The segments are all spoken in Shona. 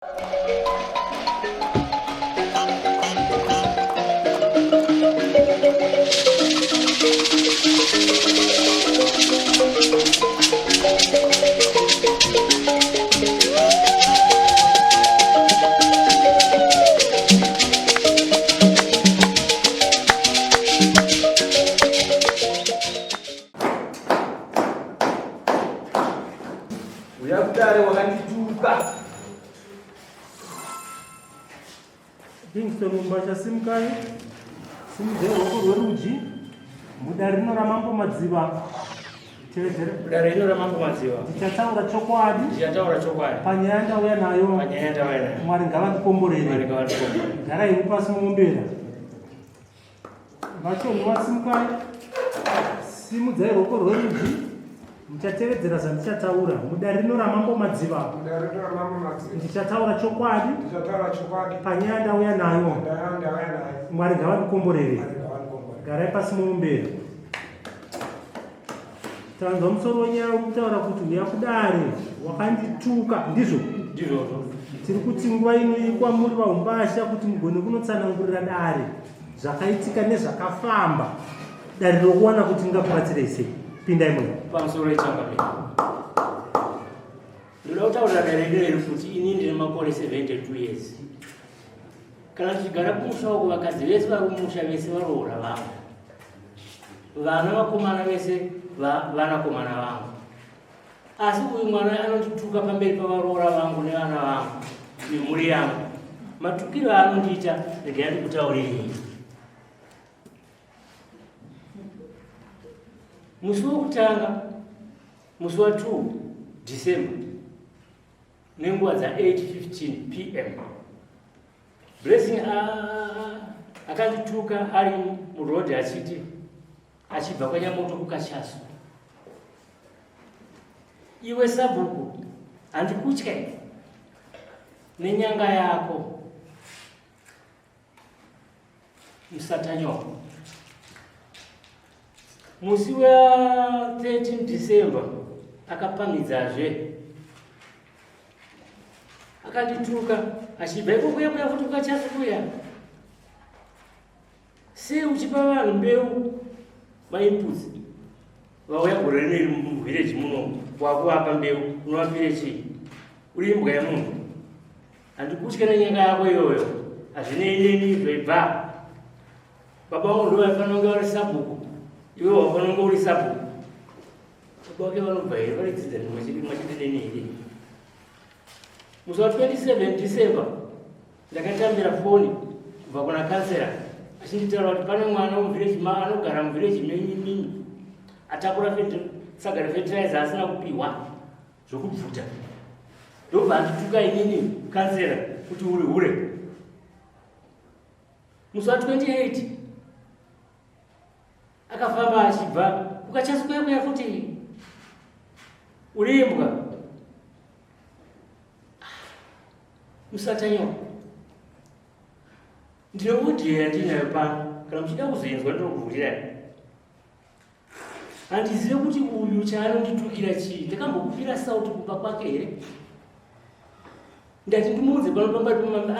Uya kudare wakandituka. Kingston Mumbasha simukai. Simudzai ruoko rwerudyi. Mudare rino raMambo Madziva. Tevedzera. Mudare rino raMambo Madziva. Ndichataura chokwadi. Ndichataura chokwadi. Panyaya yandauya nayo. Panyaya yandauya nayo. Mwari ngavandikomborere. Mwari ngavandikomborere. Garai pasi muombera. Vachoni wasimukai, simudzai ruoko rwerudyi, muchatevedzera zvandichataura mudare rino raMambo Madziva. Mudare rino raMambo Madziva. Ndichataura chokwadi. Ndichataura chokwadi. Panyaya ndauya nayo. Panyaya ndauya nayo. Mwari ngavandikomborere. Mwari ngavandikomborere. Garai pasi muombera. Tanzwa musoro wenyaya uri kutaura kuti uya kudare wakandituka ndizvo? Ndizvozvo. Tiri kuti nguva ino iri kwamuri vaUmbasha kuti mugone kunotsanangurira dare zvakaitika nezvakafamba dare rokuwana kuti ndingakubatsirei sei. Pindai muno. Pamusoro yechangamire. Ndoda kutaurira dare rino iri kuti ini ndine makore 72 years. Kana tichigara kumusha uko vakadzi vese vari kumusha vese varoora vangu. Vana vakomana vese vanakomana vangu. Asi uyu mwana anondituka pamberi pavaroora vangu nevana vangu nemhuri yangu. Matukiro aanondiita regai ndikutaurei. Musi wokutanga musi wa 2 December nenguva dza 8:15 pm Blessing akandituka ari muroad achiti achibva kwanyamoto kukachasu iwe sabhuku handikutye nenyanga yako musatanyoko musi wa 13 December akapamhidzazve akandituka achibva iko kuya kuya futi kukachasu kuya sei uchipa vanhu mbeu mainputs vauya gore rino iri muvhireji muno wakuvapa mbeu unovapire chii uri imbwa yemunhu handikutye nenyanga yako iyoyo hazvinei neni zvaibva baba vangu ndo vaifanira kunge vari sabhuku iwe wafanira kunge uri sabhuku baba vake vanobva here vari dzidza rimwe chete neni here musi wa 27 December ndakatambira foni kubva kuna kansera achinditaura kuti pane mwana wemuvhireji ma anogara muvhireji menyu mimi atakura saga refetirizer asina kupiwa zvokubvuta ndobva andituka inini kansera kuti uri hure musi wa 28 akafamba achibva kukachasukuya kuya futi urimbwa musatanyoko ndine audio yandinayo pano kana muchida kuzoinzwa ndinokuvhurirai handizive kuti uyu chaanonditukira chii ndakambokupira sauti kumba kwake here ndati ndimuudze pano pamba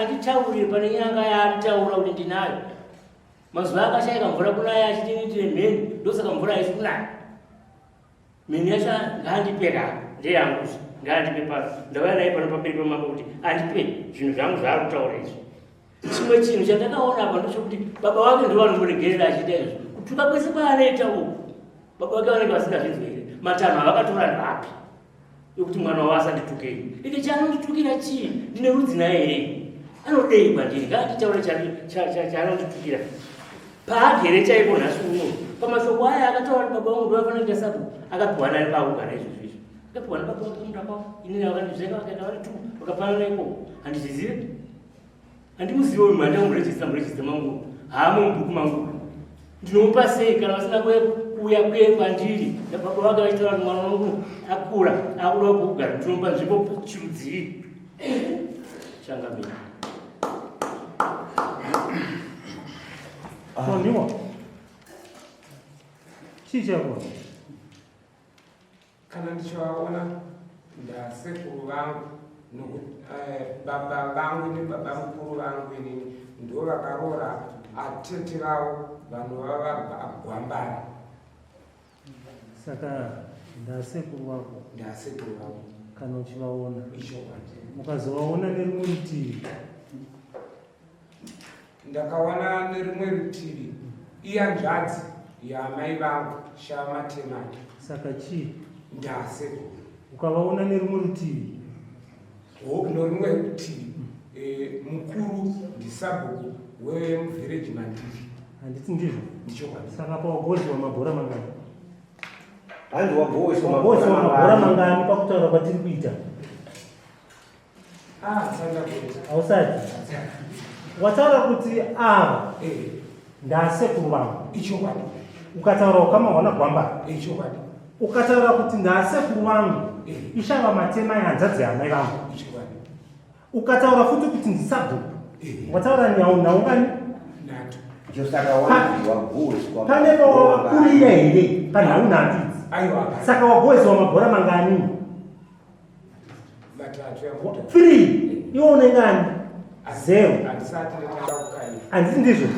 anditaurire pane nyanga yaanditaura kuti ndinayo mazuva akashaika mvura kunaya achiti ini ndine mheni ndosaka mvura haisi kunaya mheni yacho ngaandipe ka ndeyangu ngaandipe pano ndauya naye pano pamberi pamambo kuti andipe zvinhu zvangu zvaari kutaura izvi chimwe chinhu chandakaona apa ndechokuti baba vake ndo vanomuregerera achiita izvo kutuka kwese kwaanoita uku baba vake vanenge vasingazvinzwi here matanho avakatora ndoapi ekuti mwana wavo asanditukei ende chaanonditukira chii ndine rudzi naye here anodei kwandiri ngaanditaure chaanonditukira paagere chaipo nhasi uno pamashoko aya akataura kuti baba vangu ndovafanira kuita sabu akapiwa nani paakugara izvozvo izvo akapiwa nababa vake munda kwavo inini vakandizveka vakaenda vari tu vakapanana ikoko handizvizive handimuzive uyu mhanda murejista murejista mangu haamo mubhuku mangu ndinomupa sei kana vasina kuuya kuye kwandiri nababa vake vachitaura kuti mwana wangu akura akuda kugara ndinomupa nzvimbo chirudzii changamira Toniwa. Chii chako? Kana ndichivaona ndasekuru vangu. Nokuti baba vangu nebaba mukuru vangu inini ndo vakaroora atete vavo vanova vagwambara. Saka ndasekuru vako? Ndasekuru vangu. Kana uchivaona? Ichokwadi. Mukazovaona nerimwe rutivi? Ndakaona nerimwe rutivi iyanzvadzi yamai vangu Shamatemani. Saka chii? Ndasekuru. Ukavaona nerumwe rutivi? Norumwe rutivi mukuru ndisabhuku wemuvhireji mandiri. Handiti ndizvo? Ndichokwadi. Saka pawagoziwa mabhora mangani? Hanzi wagoiswa Wagoziwa mabhora mangani pakutaura kwatiri kuita? Ah, sanda kuita. Hausati wataura kuti ava ndasekuru vangu. Ichokwadi. Ukataura ukama hwana gwamba. Ichokwadi. Ukataura kuti ndasekuru vangu ishava matema yehanzvadzi yamai vangu. Ichokwadi. Ukataura futi kuti ndisabhuku. Wataura nhau nhaungani? Nhatu. Saka wanzi wagoiswa Pane pawakurira here panhau nhatu idzi? Aiwa. Saka wagoiswa mabhora mangani? Matatu yamuta. 3. Iwe unengani? 0. Handisati ndatanga kukaira. Handiti ndizvo?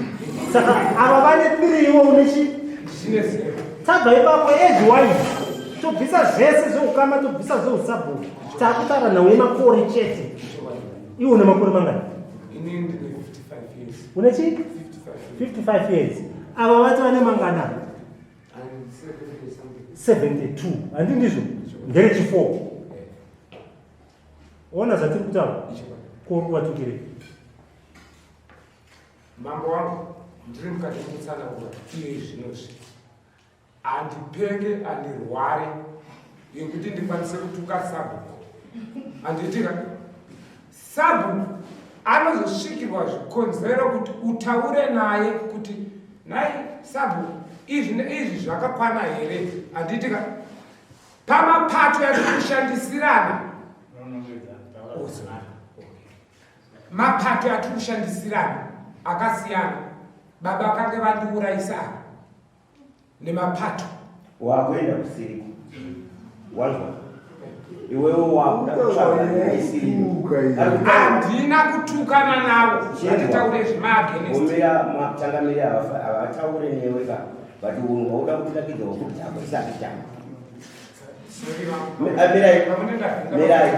Saka ava vane 3, iwe une chi? Ndine 0. Tabva ipapo, age wise tobvisa zvese zveukama, tobvisa zveusabhuku, taakutaura nhau yemakore chete. Ichokwadi. Iwe une makore mangani? Inini ndine 55 years. Une chi? 55 years. 55 years. Ava vati vane mangana? I'm 70 something. 72, handi ndizvo? Nderechi4. Ona zvatiri kutaura. Ichokwadi. Kori kuvatukirei? Mambo wangu, ndiri mukati mekutsanangura iye zvinozvi. Handipenge, handirware yekuti ndikwanise kutuka sabhuku. Handiitika sabhuku anozosvikirwa zvikonzero kuti utaure naye kuti nai sabhuku, izvi neizvi zvakakwana here? Handiitika pamapato yatiri kushandisirana. Oh, sorry. Mapato atiri kushandisirana akasiyana. Baba vakange vandiurayisa ava nemapato. Wakuenda kusiriko, wanzwa? Iwewe wakuda kutsvaga isiriyo. Handina kutukana navo, vanditaure zvemaagenest. Omera machangamiri havataure newe ka, but unhu wauda kutirakidza wekudhakwa isati chako. Mirai, mirai.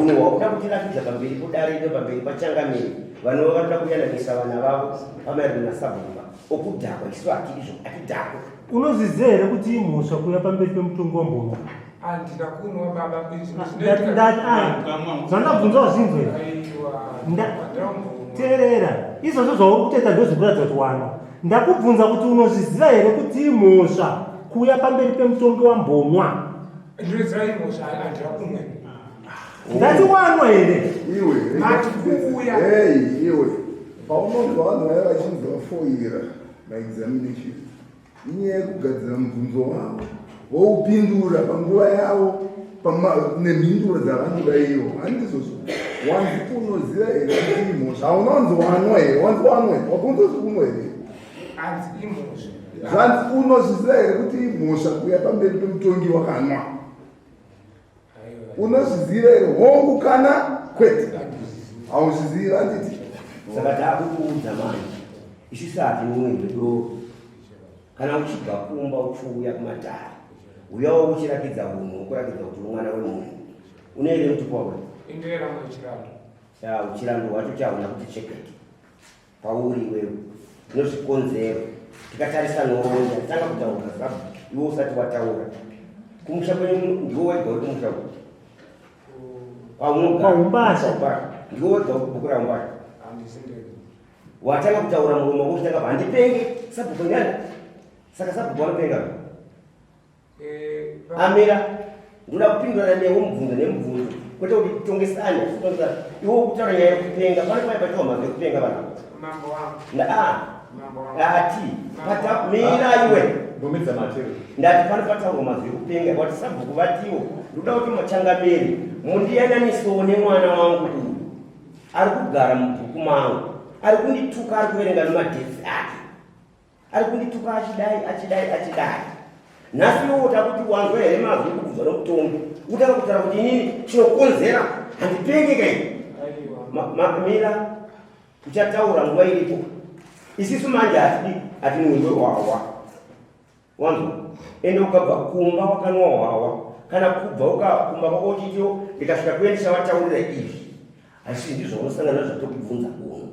Unhu hwauda kutirakidza pamberi podariro, pamberi pachangamiri vanova vanoda kuyananisa vana vavo pamaererano nasabhuka okudhakwa, isu hatizvo, hatidhakwa. Unozviziva here kuti imhosva kuuya pamberi pemutongi wambonwa? Handina kunwa, baba. Izvi Zvandabvunzawo zvinzwe. Teerera, izvozvo zvauri kutoita ndozvikuratidza kuti wanwa. Ndakubvunza kuti unozviziva here kuti imhosva kuuya pamberi pemutongi wambonwa? Ndinoziva imhosva, handina kumwe. Ndati wanwa here? Iwe. Mati kuuya. Hey, iwe, paunonzwa vanhu vaya vachinzi vafoira maexamination, inyaya yekugadzira mubvunzo wavo, voupindura panguva yavo nemhinduro dzavanoda ivo. Handizvozvo? Wanzi unoziva here kuti imhosva? Hauna wanzi wanwa here? Wanzi wanwa here? Wabvunza kuti unwa here? Hanzi imhosva. Zvanzi unozviziva here kuti imhosva kuuya pamberi pemutongi wakanwa? Unozviziva here, hongu kana kwete? Hauzvizivi, handiti? Saka taakukuudza manje, isusu hatinwirwe doro. Kana uchibva kumba uchiuya kumatare, uyawo uchirakidza unhu hwokurakidza kuti uri mwana wemunhu. Une here mutupo wako? Indera muchirando. Ya, uchirando hwacho chahuna kuti chekete pauri iwewe nozvikonzero. Tikatarisa nhoroondo, tanga kutaura sabu iwe usati wataura, kumusha kwenyu ndiwo wega uri kumusha uku kwaunogara? Kwaumbasha. Ndiwo wega uri kubhuku raumbasha? Handisi ndega. Watanga kutaura muromo wako uchitanga, handipenge, sabhuku nyani. Saka sabhuku vanopenga? Amira, ndoda kupindurana newe mubvunzo nemubvunzo, kwete kuti tongesane. Tongesane iwe ukutaura nyaya yekupenga, pane paya paitwa mhanzo yekupenga vanhu. Mambo wangu. Mambo wangu. Ati pata, mira iwe. Ngomedza matero. Ndati pano pataurwa mazwi ekupenga, wati sabhuku vatiwo. Ndoda kuti machangamiri mundiyananisewo nemwana wangu uyu ari kugara mubhuku mangu, ari kundituka, ari kuverenga nemadhesi ake, ari kundituka achidai, achidai, achidai. Nhasi iwe utakuti wanzwa here mazwi ekubvunzwa nomutongi, utanga kutaura kuti inini chinokonzera handipenge kai. Mira, uchataura nguva iripo. Isisu manje hatidi hatinwirwe hwahwa. Wanzwa? Ende ukabva kumba wakanwa hwahwa kana kubva uka kumba kwako uchitiwo ndikasvika kuye ndichavataurira izvi. Asi ndizvo unosangana nazvo zvatokubvunza kuno.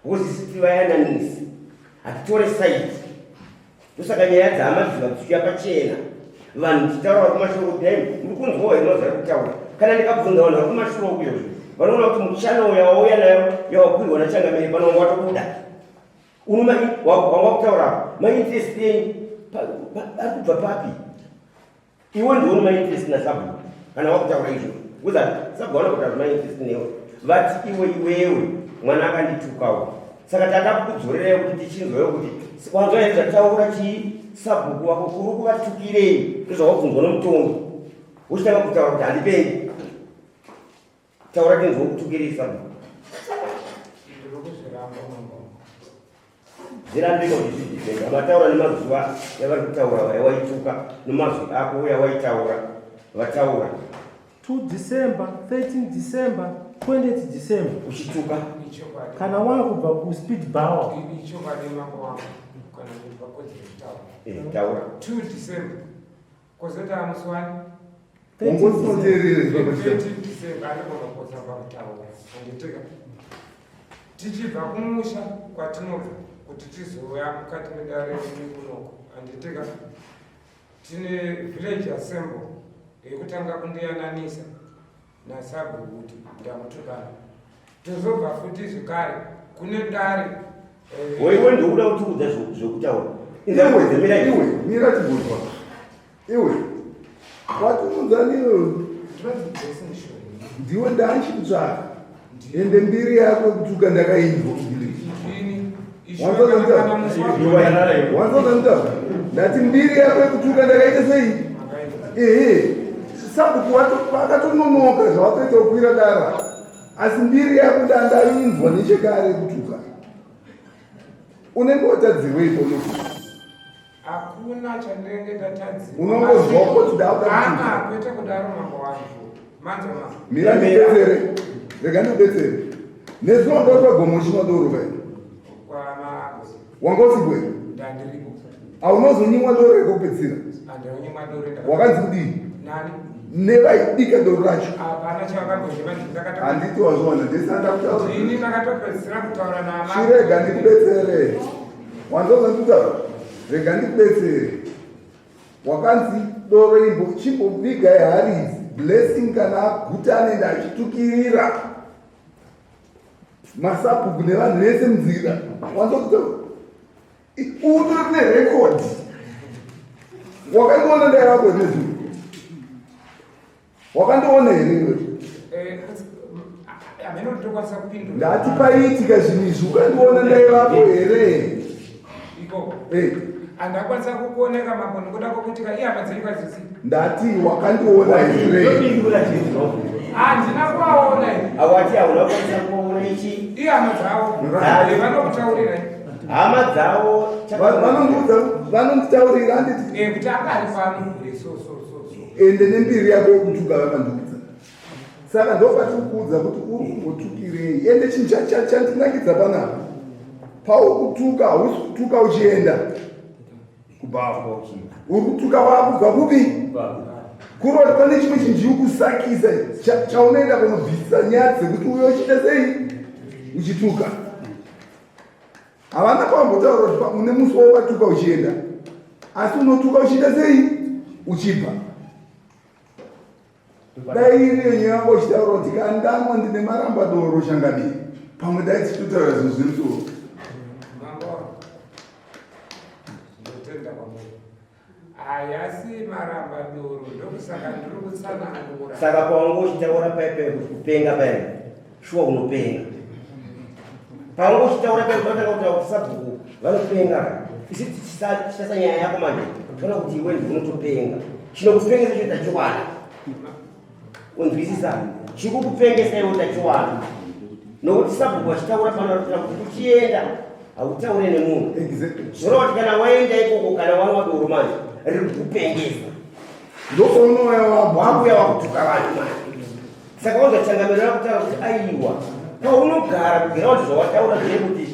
Because isu tiri vayananisi hatitore side. Ndosaka nyaya dzaamadziva dzichiuya pachena. Vanhu tichitaura vari kumashure kuti dai muri kunzwawo here mazwi ari kutaura. Kana ndikabvunza vanhu vari kumashure uku izvozvo vanoona kuti muchannel yawauya nayo yawakwirwa nachangamire pano wanga watobuda. Uno wanga kutaura apa mainterest enyu ari kubva papi? Iwe ndiwe une mainterest nasabhuku kana wakutaura izvo because sabhuku hauna kutaura mainterest newe vati iwe iwewe mwana akanditukawo saka tata kukudzorerai kuti tichinzwayo kuti wanzwa here zvataura chii sabhuku wako kuri kuvatukirei ndozvawabvunzwa nomutongi uchitanga kutaura kuti handipengi Taura tinzwe kutukirei sabhuku. Ndiri kuzviramba mambo. Zvirambiko kuti zvidhipenda. Vataura nemazuva yavari kutaura vaya waituka nemazwi ako uya waitaura vataura. 2 December, 13 December, 20 December. Uchituka. Ichokwadi. Kana wakubva kuspeed bower. Ichokwadi mambo wangu kana ndibva kodzero kutaura. Eh, taura. 2 December. Kozoita musi wani? Ungosoterere Tichibva kumusha kwatinobva kuti tizouya mukati medare redu kunoko handitika tine village assembly yekutanga kundiyananisa nasabhuku kuti ndamutukana tozobva futi zvekare kune dare eh, Wewe ndikuda kutiudza zvekutaura. Iwe, iwe, mira tibvunzwa. Iwe, watiudza niwe ndiwe ndachikutsvaka. Ende mbiri yako yekutuka ndakainzwa kuvillage. Wanzwa ndati mbiri yako yekutuka ndakaita sei? Ehe, sabhuku vakatononoka zvavatoita kukwira dara, asi mbiri yako ndandainzwa nechekare yekutuka. Unenge watadzirwei paunotuka? Hakuna chandinenge ndatadzirwa. Unongozwa kuti ndakuda kutuka. Ah, kwete kudaro mambo wangu. Manzwa mambo. Mira ndibetsere. Rega ndibetsere. Nezuva wanga uri pagomo uchinwa doro kai? Wanga usiko here? Ndandiripo. Haunozonyimwa doro rekupedzisira? Handinonyimwa doro ndaka. Wakanzi kudii? Nani? Nevaibika doro racho. Hapana chavakambozviva ndakata. Handiti wazviona ndisanda kutaura. Ini ndakatopedzisira kutaura naamai. Chirega ndikubetsere. Wanzwa zvandikutaura? Rega ndikubetsere. Wakanzi doro imbo chimboviga hari idzi. Blessing kana aguta anoenda achitukirira masabhuku nevanhu vese munzira. Wanzwa kutaura? Utori nerecord. Wakandiona ndaivapo here nezuro? Wakandiona here iwe? Eh, Ndati paiitika zvinhu izvi ukandiona ndaivapo here? Ikoko. Eh. Andakwanisa kukuoneka mambo nekuda kwekuti ka ihama dzenyu kadzisi. Ndati wakandiona here? Handina kuvaona ini. Awati hauna kukwanisa kuona ichi. Ihama dzavo. Vanokutaurira. Hama dzavo. Vanondiudza vanonditaurira handiti. Eh, kuti anga ari pano. So so so. Ende nembiri yako yekutuka vakandiudza. Saka ndopatiri kuudza kuti uri kumbotukirei. Ende chinhu chandinakidza panapa. Pauri kutuka hausi kutuka uchienda kubhawa. Uri kutuka wakubva kupi? Kuroti pane chimwe chinhu chiri kusakisa chaunoenda kunobvisa nyaya dzekuti uye uchiita sei uchituka. Havana kwambotaura kuti une musi wawakatuka uchienda, asi unotuka uchiita sei uchibva. Dai iriyo nyaya yako uchitaura kuti kandamwa ndine maramba doro changamire, pamwe dai tichitotaura zvinhu zvine musoro. Hayasi maramba doro ndokusaka ndiri kutsanangura. Saka pawanga uchitaura paipai kuti kupenga paya shuwa unopenga. Pawanga uchitaura paya unotanga kutaura kuti sabhuku vanopenga. Isi tichitasa nyaya yako manje toona kuti iwe ndiwe unotopenga. Chinokupengesa chete tachiwana. Unzwisisa? Chikukupengesa iwe utachiwana. Nokuti sabhuku vachitaura pano vanotaura kuti uchienda hautaure nemunhu. Exactly. Zvoreva kuti kana waenda ikoko kana wanwa doro manje Riri kukupengesa. Ndopaunouya wakuya wakutuka vanhu manje. Saka wanzwa changamiro rakutaura kuti aiwa, kwaunogara kugiraundi zvawataura zveye kuti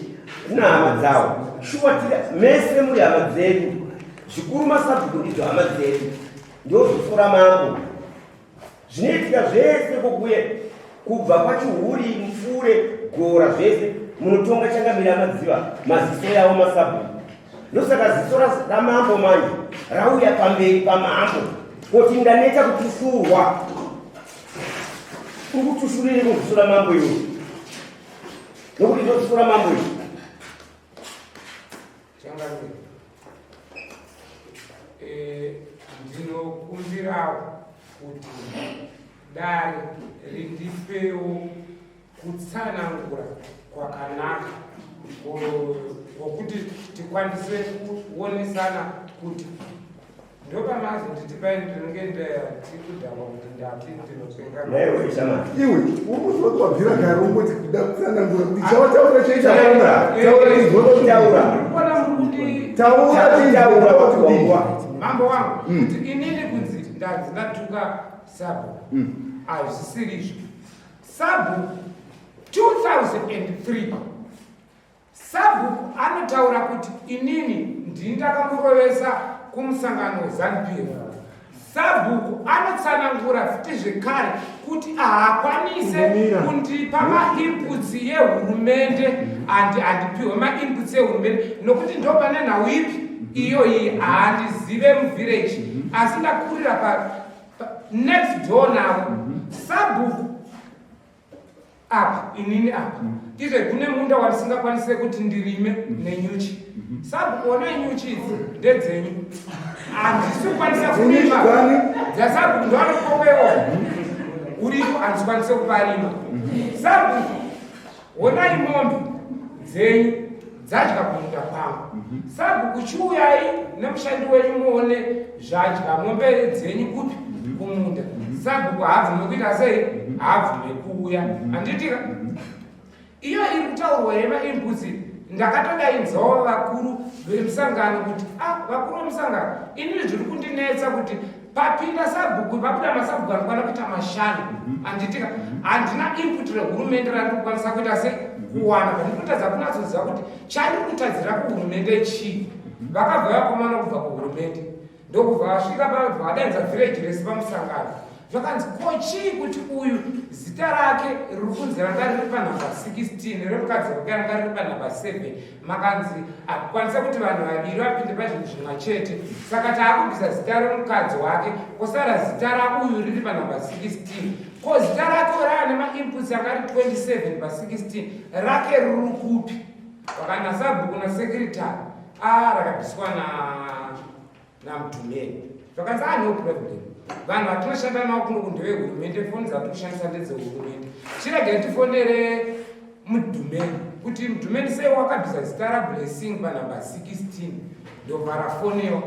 kuna hama dzawo. Shuwa tiri mese muri hama dzedu, zvikuru masabhuku ndidzo hama dzedu, ndoziso ramambo. Zvinoitika zvese kokuye kubva kwaChihuri, Mupfure, Gora, zvese munotonga changamire amadziva maziso yavo masabhuku. Ndosaka ziso ramambo manje rauya pamberi pamambo kuti ndaneta kutushurwa. Uri kutushurire muziso ramambo iwe, nokuti ndoziso ramambo iwe. Changamire, ndinokumbirawo kuti dare rindipewo kutsanangura kwakanaka kwokuti tikwanise kuonesana kuti ndopamazonditi pai ndinenge ndati kudhakwa kuti ndati ndinopenga. Iwe uri kuziva kuti wabvira kare ungoti kuda kutsanangura kuti chawataura chaichataura taura izvona. Taura. Ndikuona muri kuti Taura. Taura. Kuti mambo wangu, kuti inini kunzi ndanzi ndatuka sabhuku, hazvisiri izvo. Sabhuku 2003, sabhuku anotaura kuti inini ndini ndakamurovesa kumusangano weZANU PF. Sabhuku anotsanangura futi zvekare kuti haakwanise Kumira. kundipa mainputs yehurumende, handipiwe mainputs ehurumende nokuti ndopane nhau ipi iyoyi, handizive muvillage, asi ndakurira pa next door navo sabhuku apa. Inini apa izve kune munda wandisingakwanise kuti ndirime nenyuchi. Sabhuku, onai nyuchi idzi ndedzenyu, handisi kukwanisa kurima. Dzani? Dzasabhuku, ndoanokowewo uripo, handikwanise kuparima. Sabhuku, honai mombe dzenyu dzadya kumunda kwangu. Sabhuku, chiuyai nemushandi wenyu muone zvadya mombe dzenyu kupi, kumunda. Sabhuku haabvume kuita sei? Haabvume kuuya, handitika? Iyo iri kutaurwa yemainputs, ndakatodaidzawo vakuru vemusangano kuti a vakuru vemusangano, inini zviri kundinetsa kuti papinda sabhuku, pabuda masabhuku anokwana kuita mashanu, handitika? Handina input rehurumende randiri kukwanisa kuita sei, kuwana. Pandinotadza kunatsoziva kuti chandiri kutadzira kuhurumende chii. Vakabva vakomana kubva kuhurumende, ndokubva vasvika, vabva vadaidza village rese pamusangano. Zvakanzi, ko chii kuti uyu zita rake riri kunzi ranga riri panhamba 16, remukadzi wake ranga riri panhamba 7? Makanzi hakukwanisa kuti vanhu vaviri vapinde pazvinhu zvimwe chete, saka taakubvisa zita remukadzi wake, kosara zita rauyu riri panhamba 16. Ko zita rake rava nemainputs anga ari 27 pa16, rake riri kupi? Vakana sabhuku nasecretary a rakabviswa namudhumeni. Zvakanzi, a no problem, vanhu vatinoshanda navo kuno kundevehurumende, foni dzatinoshandisa ndedzehurumende, chiregai tifonere mudhumeni kuti mudhumeni sei wakabvisa zita raBlessing panhamba 16. Ndobva rafonewa.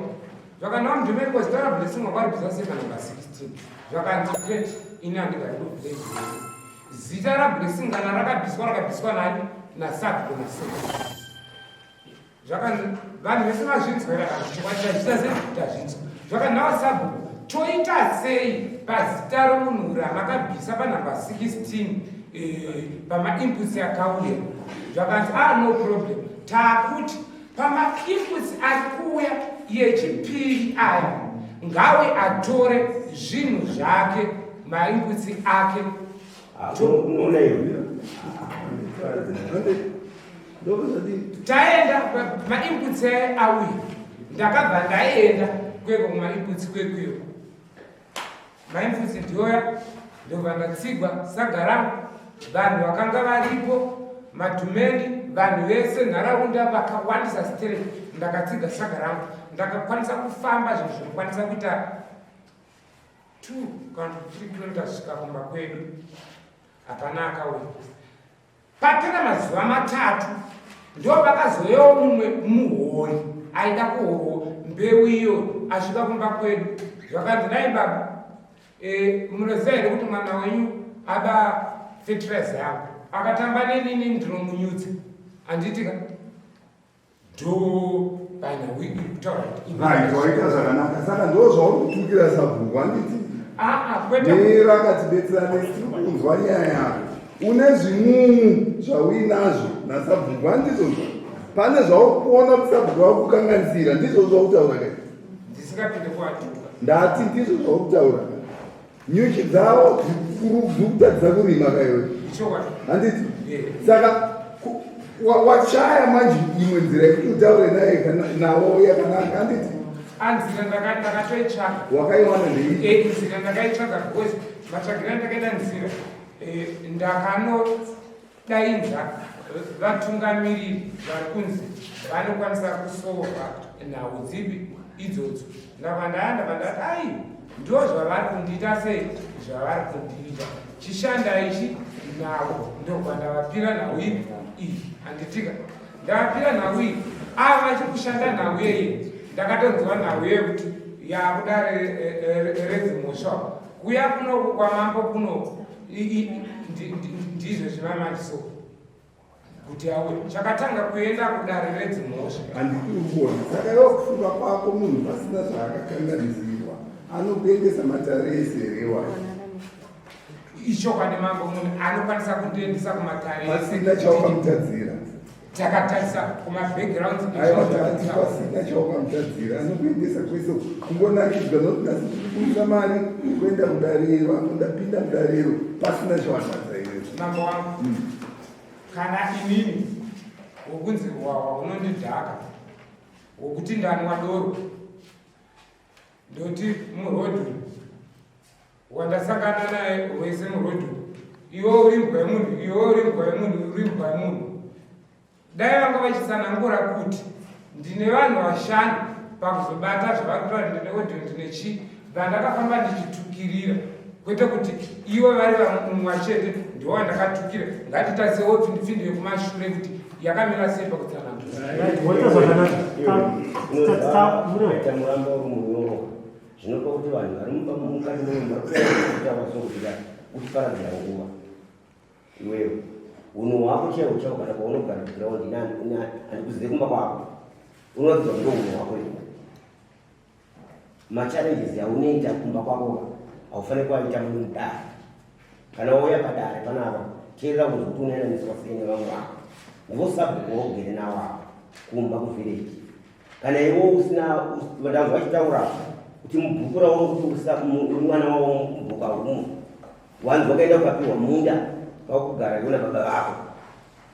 Zvakanzi, mudhumeni, ko zita raBlessing wakaribvisa sei panhamba 16? Zvakanzi, kwete, ini handigari kuvillage. Zita raBlessing kana rakabviswa, rakabviswa nani? Nasabhuku nasecretary. Zvakanzi, vanhu vese vazvinzwera kana chokwadi tazvita sei? Tazvinzwa. Zvakanhawa, sabhuku, toita sei pazita romunhu ramakabvisa panhamba 16 pamainputs akauya? Zvakanzi, ah, no problem, taakuti pamainputs ari kuuya yechipiri aya, ngawe atore zvinhu zvake, mainputs ake. Unoona iwe. Taenda mainputs aya auya, ndakabva ndaenda kweko kumainputs kwekweyo. Mainputs ndioya, ndobva ndatsigwa saga rangu. Vanhu vakanga varipo, madhumeni, vanhu vese, nharaunda vakawandisa sterek. Ndakatsiga saga rangu, ndakakwanisa kufamba zvinhu zvinokwanisa kuita 2 kana 3 kilometers svika kumba kwedu. Hapana akauya. Papera mazuva 3, ndo pakazoyawo mumwe muhori aida kuhorwa mbeu iyo. Asvika kumba kwedu, zvakanzi, nai baba, munoziva here kuti mwana wenyu aba fertilizer yangu? Akatamba nenini, ndinomunyudza, handitika? Dho. Panhau iri kutaura kuti Right, waita zvakanaka. Saka ndo zvauri kutukira sabhuku, handiti? Aa, kwete. Mira, katibetserane, tiri kunzwa nyaya yako. Une zvimumu zvauinazvo nasabhuku, handizvozvo? Pane zvauri kuona kuti sabhuku vakukanganisira, ndizvo zvautaura kai? Ndisingapinde kuatuka. Ndati ndizvo zvauri kutaura. Nyuchi dzavo dziri kutadzisa kurima kaiwe. Ichokwadi. Handiti? Yeah. Saka wachaya manje imwe nzira yekuti utaure naye navo yakanaka, handiti? Anzira ndakatoitsvaga. Wakaiwana ndei? Nzira ndakaitsvaga because matsvagiro andakaita nzira, ndakanodainza vatungamiriri vari kunzi vanokwanisa kusolva nhau dzipi idzodzo. Ndabva ndaenda, ndati ai, ndo zvavari kundiita sei, zvavari kundiita, chishanda ichi navo. Ndobva ndavapira nhau ipi iyi, handitika? Ndavapira nhau iyi, ava vachiri kushanda nhau yeye. Ndakatonzwa nhau yekuti yakuda redzimhosva kuya kunoku kwamambo kunoku. Ndizvo zvivamanje so kuti auye chakatanga kuenda kudare redzimhosva. Handiti uri kuona? Saka iwe kufunga kwako, munhu pasina zvaakakanganisirwa anokuendesa matare ese here wayo? Ichokwadi mambo, munhu anokwanisa kundiendesa kumatare ese. Pasina chaukamutadzira. Takatarisa kumabackgrounds. Aiwa, takati pasina chaukamutadzira anokuendesa kwese, kungonakidzwa nokuti nhasi tiri kuisa mari kuenda kudarero, apo ndapinda mudarero pasina chawatadza iwewe. Mambo wangu, kana inini wokunzi hwahwa hunondidhaka, wokuti ndanwa doro, ndoti murodhi wandasangana naye wese murodhi, "Iwe uri mbwa yemunhu, iwe uri mbwa yemunhu, uri mbwa yemunhu," dai vanga vachitsanangura kuti ndine vanhu vashanu pakuzobata zvavari kutaura, ndine audio, ndine chii vandakafamba ndichitukirira, kwete kuti ivo vari vamumwe chete ndiwo wandakatukira. Ngatitarisewo pfindipfindi yekumashure kuti yakamira sei pakutsanangura. Right, waita zvakanaka. Murehwa. Aita muramba uri munyoro, zvinopa kuti vanhu vari mukati muno vari kutaura sokuti utiparadzira nguva. Iwewe unhu hwako chaiwo chaiwo, kana paunogara kuground, handikuzive kumba kwako, unoratidza kuti ndo unhu hwako iwo. Machallenges aunoita kumba kwako haufaniri kuaita muno mudare. Kana wauya padare panapa, teerera kunzwa kuti unoyananiswa sei nevamwe vako. Ndivo sabhuku waugere navo apa kumba kuvillage. Kana iwo usina, ndanzwa vachitaura kuti mubhuku ravo kuti uri mwana wavo mubhuku haumo, wanzi wakaenda ukapiwa munda wakugara iwe nababa vako.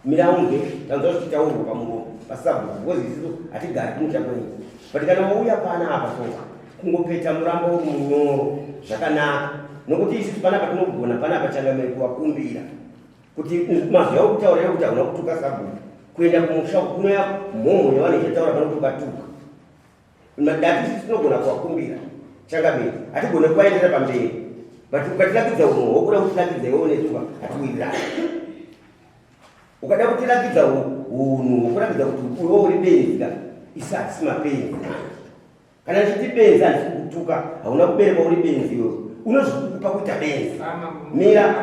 Miraunge tanzwa zvichitaurwa pamuromo pasabhuku, because isusu hatigari kumusha kwenyu. But kana wauya pana apa so, kungopeta muramba uri munyoro zvakanaka, nokuti isusu panapa tinogona panapa changamire kuvakumbira kuti mazwi avo kutaura iwo kuti hauna kutuka sabhuku, kuenda kumusha kunoya mhomho yevanhu ichataura pano kuti ukatuka. Dati isusu tinogona kuvakumbira changamire, hatigone kuvaendera pamberi, but ukatirakidza unhu hwokuda kutirakidza iwewo nesuka, hatiwirirani. Ukada kutirakidza unhu hwokurakidza kuti iwe uri benzi ka, isu hatisi mapenzi. Kana ndichiti benzi, handisi kukutuka. Hauna kuberekwa uri benzi iwewe, unozvikukupa kuita benzi. Mira,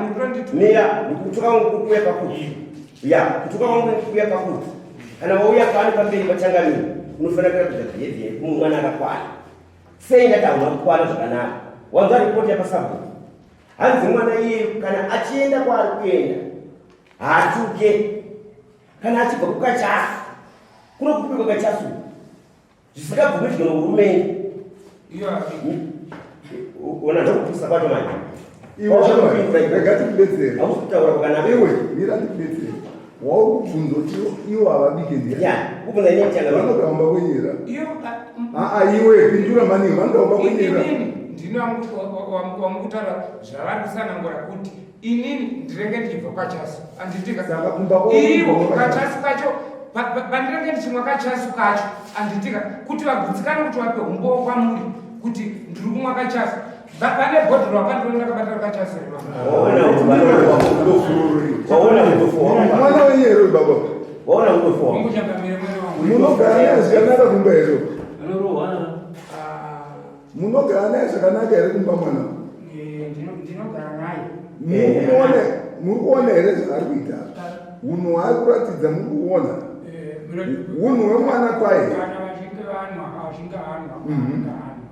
mira, ndikutuka kwangu kuuya pakuti ya kutuka kwangu kuuya pakuti kana wauya pano pamberi pachangamire, unofanira kuratidza behavior yekumwana akakwana. Sei ndati hauna kukwana zvakanaka? Wanzwa ripoti yapasabhuku, hanzi mwana iye kana achienda kwaari kuenda haatuke, kana achibva kukachasu kuno kupi kwakachasu zvisingabvumidzwe nohurumende. Iyo hapi. Ona, ndokupusa kwacho manje. Iwe shamwari, rega tikubetsere. Hausi kutaura kwakanaka. Iwe mira ndikubetsere. Wauri kubvunza kuti iwo havabike ndiani? Ya, kubvunza inini changamire. Vanoda kwenyera. Iyo. Aa, iwe pindura maningi, vanoda kwenyera. Inini ndini wamukutaura zvavari kusanangura kuti inini ndinenge ndichibva kwachasu, anditika? Saka kumba kwako Ivo kubva kachasu kacho, pandinenge ndichimwa kachasu kacho, anditika, kuti vagutsikane kuti vape umbowo kwamuri kuti ndiri kumwa kachasu, vane bhodhoro apandiro ndakabatira kachasu here mama? Waona udofu wako. Mwana wenyu here uyu, baba? Waona udofu wako. Mungu changamire, mwana wangu. Munogara naye zvakanaka kumba here? Anorohwa. Ah, Munogara naye zvakanaka here kumba mwana? Ndinogara naye. Muri kuona here zvaari kuita? Unhu hwaari kuratidza muri kuona? Unhu hwemwana kwaye. Kana vachinge anwa achinge anwa anenge anwa.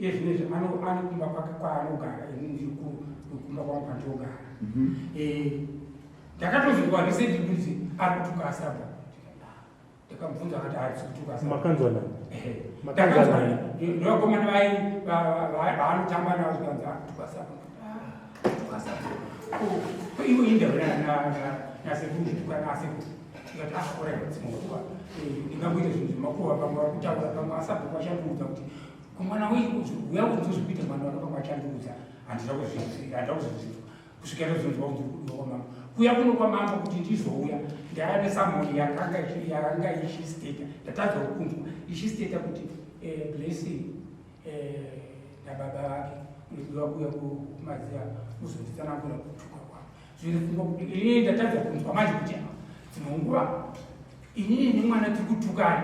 Iye zvinezvi ane kumba kwake kwaanogara, ini ndiri kumba kwangu kwandinogara. Ndakatozonzwa recently kuti ari kutuka sabhuku. Ndakamubvunza akati haasi kutuka sabhuku. Makanzwa nani? Makanzwa Ndakanzwa nani? nevakomana vaanotamba navo, zvikanzi ari kutuka sabhuku. Kutuka sabhuku. Ko ivo indawo nasekuru zvituka nasekuru. Ndikati ah, alright, dzimwe nguva ndingangoita zvinhu zvemakuva, pamwe vari kutaura, pamwe asabhuku achandiudza kuti kumwana uya kunzozvikuita mwana wake, pamwe achandiudza. Handina kuzozvinzwa kusvika ndozonzwa kuti kudiwa kwamambo, kuya kuno kwamambo, kuti ndizouya ndaya nesummon yakanga ichisteta. Ndatadza kukunzwa ichisteta kuti Blessing nababa vake unodiwa kuuya kumaziya kuzonditsanangura kutuka kwavo. Zvinofunga kuti inini ndatadza kunzwa manje kuti dzimwe nguva inini nemwana tiri kutukana.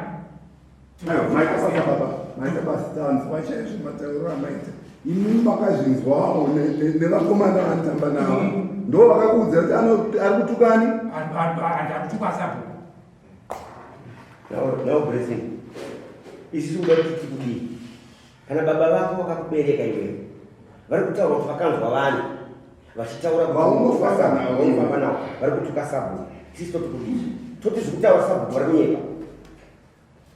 Maita basa baba, maita basa. Tanzwa chaizvo matauriro amaita. Imi makazvinzwawo nevakomana vanotamba navo, ndo vakakuudza kuti ari kutukani? Ari kutuka sabhuku. Now Blessing, isusu kuda kuti tikudii? Kana baba vako vakakubereka iwewe vari kutaura kuti vakanzwa vanhu vachitaura kuti Vaunofamba navo. Vaunofamba navo vari kutuka sabhuku, isusu toti kudii? Toti zviri kutaura sabhuku vari kunyepa?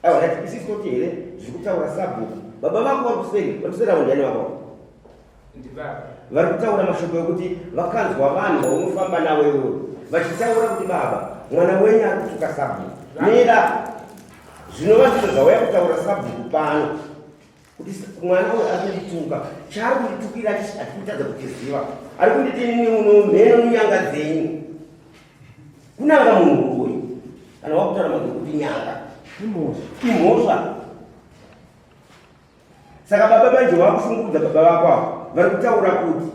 Aiwa, ndati isusu toti here zviri kutaura sabhuku, baba vako vari kuseri, vari kuseri avo, ndiani vako? Ndibaba. Vari kutaura mashoko ekuti vakanzwa vanhu vaunofamba navo iwewe vachitaura kuti baba, mwana wenyu ari kutuka sabhuku. Mira, zvinova ndizvo zvauya kutaura sabhuku pano kuti mwana uyu ari kundituka, chaari kunditukira hatikutadza kuchiziva, ari kunditi inini uno mheno nyanga dzenyu. Kunanga munhu uyu, kana wakutaura mazwi kuti nyanga, Imhosva. Imhosva. Saka baba manje wakushungurudza baba vako avo vari kutaura kuti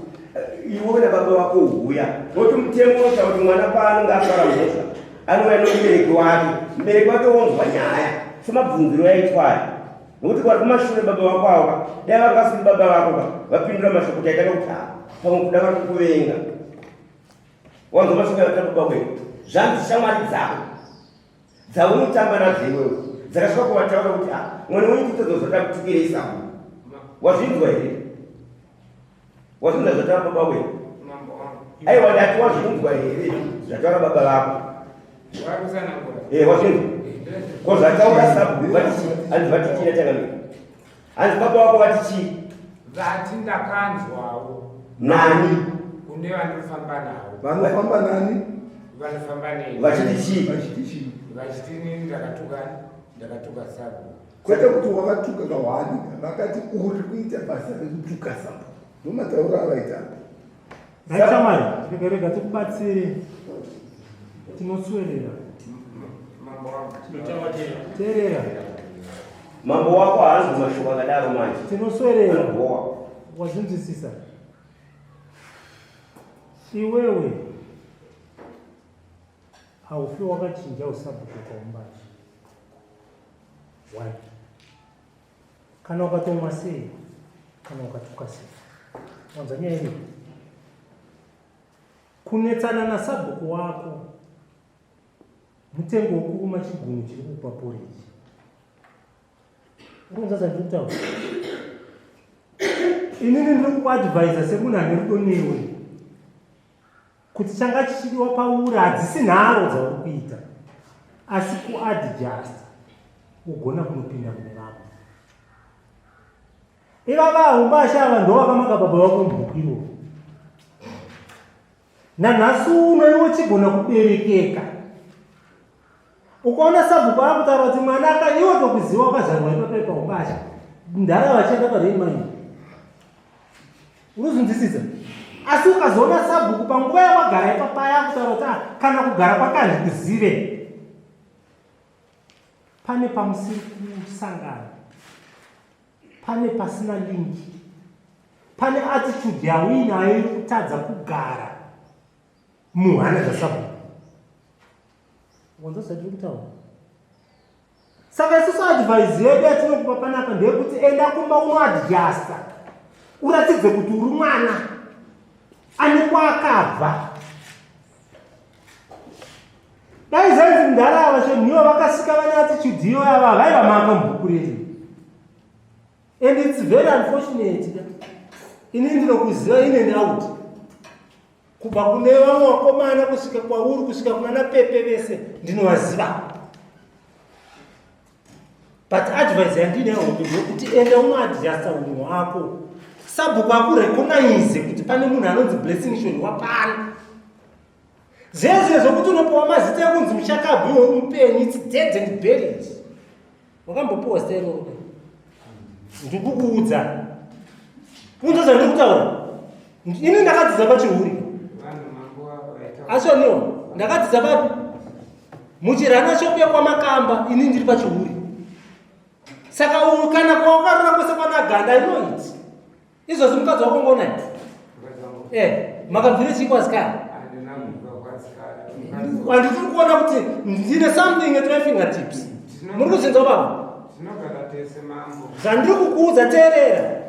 iwe nababa vako huya, nokuti mutemo unotaura kuti mwana paanenge apara mhosva anouya nomubereki wake, mubereki wake wonzwa nyaya semabvunziro yaitwayo. Nokuti kwari kumashure baba vako avo, dai vanga vasiri baba vako ka vapindura mashoko, taitanga kuti ah, pamwe kuda vari kukuvenga. Wanzwa mashoko aita baba wedu, zvanzi shamwari dzako dzaunotamba nadzo iwewe dzakasvika kuvataura kuti ah, mwana wenyu kutodza kutukirei sabhuku. Wazvinzwa here? Wazvinzwa zvataura baba wedu? Mambo wangu. Aiwa, ndati wazvinzwa here zvataura baba vako? Vari kutsanangura. Eh, wazvinzwa ko zvataura sabhuku? Vati chii? Hanzi vati chii natangamira? Hanzi baba wako vati chii? Vati ndakanzwawo. Nani? Kune vanofamba navo. Vanofamba nani? Vanofamba nei. Vachiti chii? Vachiti chii? Vachiti inini ndakatuka sabhuku. Kwete kuti wakatuka kahwani, vakati uri kuita basa rekutuka sabhuku, ndomatauro avaita. Raichamwari, rega, rega tikubatsire, tinoswerera. Mambo wangu. Teerera. Mambo wako haanzwi mashoko akadaro manje. Tinoswerera. Anobowa. Wazvinzwisisa iwewe? Haufi wakachinja usabhuku kwaumbachi one. Kana ukatomwa sei, kana ukatuka sei, wanza nyaya iripo. Kunetsana nasabhuku wako mutengo wekuruma chigunu chiri kukupa poriji. Uronza zvandiri kutaura inini, ndiri kukuadvhaisa semunhu ane rudo newe kuti changa chichidiwa pauri hadzisi nharo dzauri kuita, asi kuadjust ugona kunopinda mune vamwe. Ivava umbasha ava ndo vakamaka baba vako mubhuku iroro. Nanhasi uno iwe chigona kuberekeka, ukaona sabhuku akutaura kuti mwana aka, iwe tokuziva wakazvarwa ipapo paubasha, ndara vachienda pareimai, unozvinzwisisa. Asi ukazoona sabhuku panguva yawagara ipapaya akutaura kuti ah, kana kugara kwakanzi kuzive pane pamusiri kusangana, pane pasina link, pane attitude yauinayo iri kutadza kugara muhana dzasabhuku. Wanza zvatiri kutaura? Saka isusu advice yedu yatinokupa panapa ndeyekuti enda kumba unoadjusta, uratidze kuti uri mwana ane kwaakabva. Dai zvainzi mudhara ava Shonhiwa vakasvika vane attitude iyo ava vaiva maka mubhuku redu. And it's very unfortunate. Ini ndinokuziva in and out. Kubva kune vamwe vakomana kusvika kwauri kusvika kunana Pepe vese ndinovaziva. But advice yandinayo hombe ndeyekuti enda unoadjusta unhu hwako. Sabhuku akurecognize kuti pane munhu anonzi Blessing Shonhiwa pano. Zvezve zvokuti unopiwa mazita ekunzi muchakabvu iwe uri mupenyu, it's dead and buried. Wakambopiwa zita iroro? Ndikukuudza. Unzwa zvandiri kutaura? Ini ndakadzidza pachihuri. Asi oniwa, ndakadzidza papi? Muchirana shop yekwaMakamba, ini ndiri pachihuri. Saka uyu kana kwawakarora kwese kwana Ganda, I know it. Izvozvi mukadzi wako ngonani? Makabvire chii kwasikana? Handitiri kuona kuti ndine something at my fingertips. Muri kuzinzwa baba? Tinogara tese, mambo. Zvandiri kukuudza, teerera.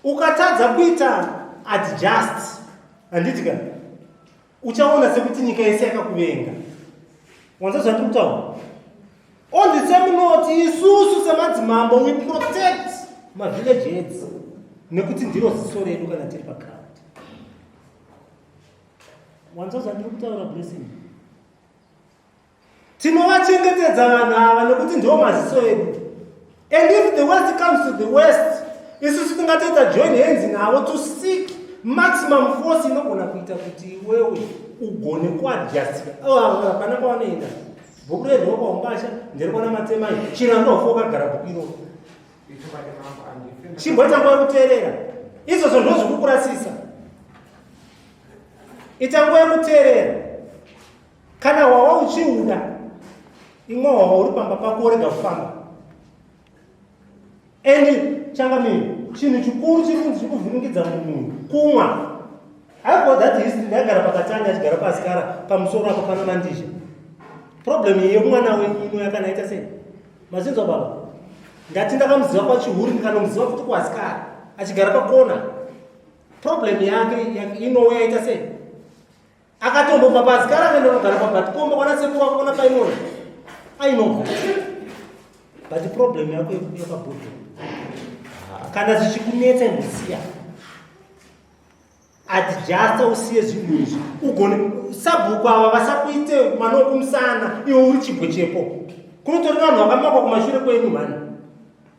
Ukatadza kuita adjust, handiti ka, uchaona sekuti nyika yese yakakuvenga. Wanza zvandiri kutaura? On the same note, isusu semadzimambo we protect mavillage heads nekuti ndiro ziso redu kana tiri paground. Wanza zvandiri kutaura, Blessing? Tinovachengetedza vanhu ava nekuti ndiwo maziso edu. And if the worst comes to the worst, isusu tingatoita join hands navo to seek maximum force inogona kuita kuti iwewe ugone kuadjustika. Hapana kwavanoenda. Bhuku redu kwaUmbasha nderikwana Matemai chirando wakagara bhuku iroro. Ichokwadi, mambo, handife. Chimboita nguva yekuteerera. Izvozvo ndo zvikukurasisa. Ita nguva yekuteerera. Kana hwawa uchiuda, imwe hwawa uri pamba pako, worega kufamba. And changamire, chinhu chikuru chiri kunzi chikuvhiringidza munhu kumwa. I've got that history. Ndagara pakatanga achigara pasikara pamusoro apo pana Mandizha. Problem iyi yekumwana wenyu ino yakanaita sei? Mazinzwa baba? Ndati ndakamuziva kwachihuri, ndikanomuziva futi kuasikara achigara pakona. Problem yake inouya yaita sei? Akatombobva pasikara akaenda kugara paBatikomba kwana sekuru akona painona ainobva. But problem yako yepabhodho, kana zvichikunetsa, imbosiya, adjusta, usiye zvinhu izvi, ugone sabhuku ava vasakuite mwana wekumusana iwe uri chibwe chepo. Kunotori vanhu vakamakwa kumashure kwenyu mhani.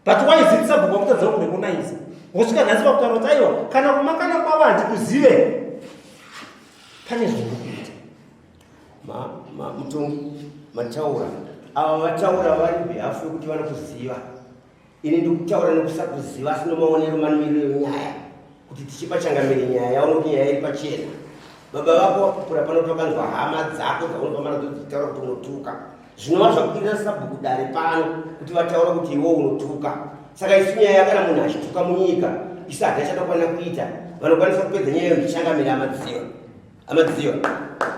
But why is it sabhuku vakutadza kurecognize wosvika nhasi pakutaura kuti aiwa, kana kumakana kwavo handikuzive, pane zvauri kuita? Mutongi, mataura ava vataura vari behalf yekuti vanokuziva. Ini ndikutaura nekusakuziva, asi nomaonero mamiriro enyaya kuti tichipa changamire nyaya yaona kuti nyaya iri pachena. Baba vako wakukura pano, tokanzwa hama dzako dzaunofamba nadzo dzichitaura kuti unotuka, zvinova zvakudirira sabhuku dare pano kuti vataura kuti iwo unotuka. Saka isu nyaya, kana munhu achituka munyika, isu hatina chatokwanira kuita. Vanokwanisa kupedza nyaya iyo ndichangamire amadziva. Amadziva,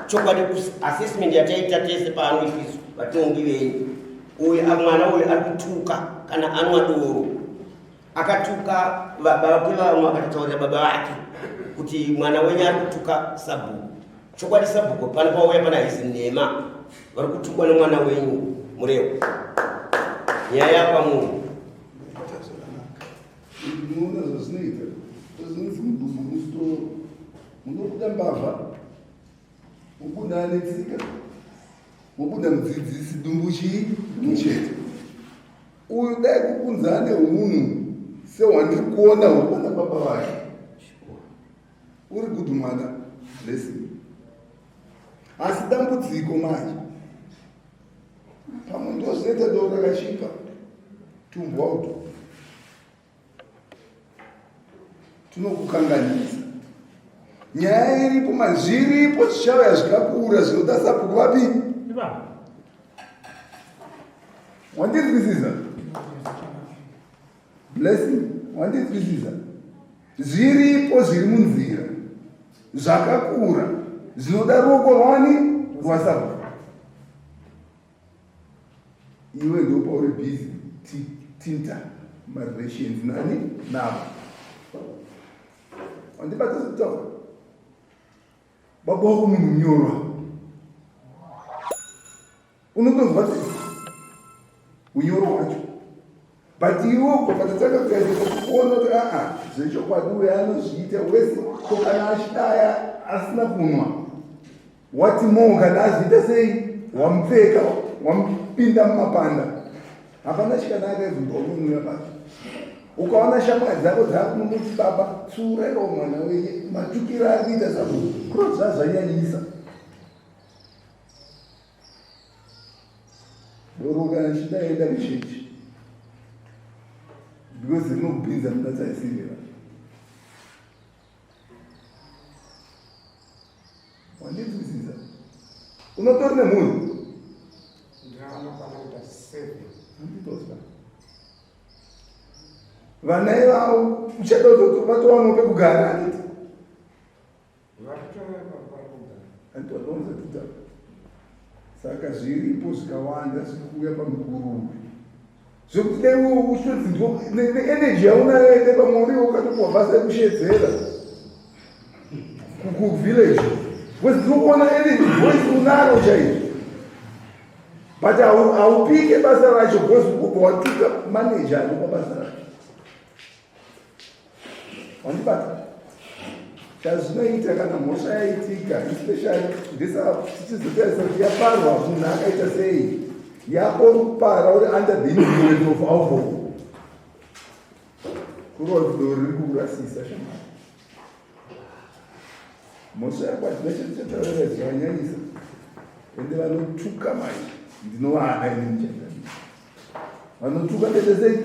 chokwadi, assessment yataita tese pano isisu vatongi venyu, uyu mwana uyu ari kutuka kana anwa doro. Akatuka baba vake, vamwe akatotaurira baba vake kuti mwana wenyu ari kutuka sabhuku. Chokwadi, sabhuku pano pauya pana haizi nhema, vari kutukwa nemwana wenyu Murewo. Nyaya yakwamuri. Munoona zvazvinoita, zvinonzi mudumbu musitoro munobuda mbavha, mubuda ane tsika, mubuda mudzidzisi, dumbu chii muchete. Uyu dai kukunzi ane unhu sehwandiri kuona huri pana baba vake, uri good mwana, Blessing. Asi dambudziko manje pamwe ndozvinoita doro rakachipa tumbwa uto tunokukanganisa. Nyaya iripo ma zviripo zvichauya zvikakura zvinoda sabhuku vapi? Iva. Wandinzwisisa, Blessing? Wandinzwisisa? Zviripo zviri munzira zvakakura zvinoda ruoko rwani? Rwasabhuku. Iwe ndopauri busy tinta marelations nani navo. Wandibata sekutaura? Baba wako munhu munyorwa. Unotonzwa tsitsi unyoro hwacho. But iwe ubva patatanga kuyaita kuona kuti aa zvechokwadi uyo anozviita wese ko kana achidaya asina kunwa wati more kana azviita sei wamupfeka wamupinda mumapanda hapana chikanaka izvo paunonwira pacho ukaona shamwari dzako dzakunomuti baba tsuraiwo mwana wenye matukiro ari kuita sabhuku kuro zvazvanyanyisa Doro kana chida enda kuchechi because rinokupinza muna taisireva. Wandinzwisisa? Unotori nemhuri? Ndinokwana kuita seven. Handitozwa. Vana ivavo uchada kutowanawo pekugara handiti? Saka zviripo zvikawanda zviri kuuya pamukuruwe zvekuti dai ushodzi neenergy yaunayo ende pamwe uriwo ukatopuwa basa yekushedzera kuvillage because ndiri kuona energy voice unaro chaizvo but haupike basa racho because ukubva watuka manager anopa basa racho Wandibata? Chazvinoita kana mhosva yaitika especially ndisa tichizotarisa kuti yaparwa munhu akaita sei yako uri kupara uri under the influence of alcohol kurova kuti doro riri kukurasisa shamari mhosva yako hatina chatichataurira zvakanyanyisa ende vanotuka mai ndinovada ini muchandani vanotuka ndete sei